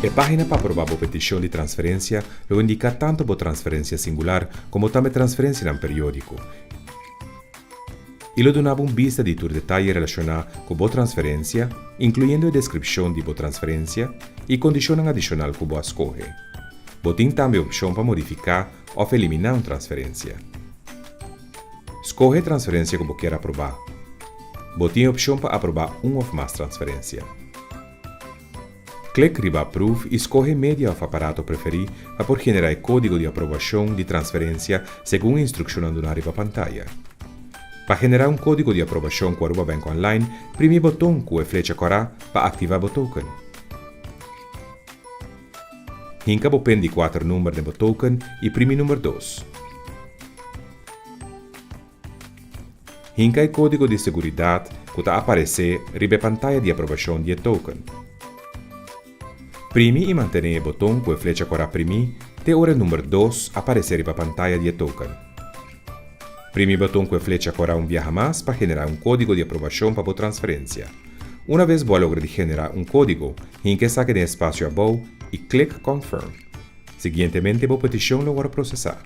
E página pa aprobá bo petishon di transferensia lo indiká tantu bo transferensia singular komo tambe transferensianan periódiko i lo duna bo un bista di tur detaye relashoná ku bo transferensia, inkluyendo e deskripshon di bo transferensia i kondishonnan adishonal ku bo a skohe. Bo tin tambe opshon pa modifiká òf eliminá un transferensia. Skohe e transferensia ku bo kier aprobá. Bo tin e opshon pa aprobá un òf mas transferensia. Klik riba Approve i skohe media òf aparato preferí pa por generá e kódigo di aprobashon di transferensia segun e instrukshonnan duná riba pantaya. Pa generá un kódigo di aprobashon ku Aruba Bank Online, primi e boton ku e flecha kòrá pa aktivá bo token. Hinka bo pin di kuater number den bo token i primi number dos. Hinka e kódigo di seguridat ku ta aparesé riba e pantaya di aprobashon di e token. Primi i mantené e boton ku e flecha kòrá primí te ora e number dos aparesé riba pantaya di e token. Primi e boton ku e flecha kòrá un biaha mas pa generá un kódigo di aprobashon pa bo transferensia. Una bes bo a logra di generá un kódigo, hinka esaki den e spasio abou i klik Confirm. Siguientemente bo petishon lo wòrdu prosesá.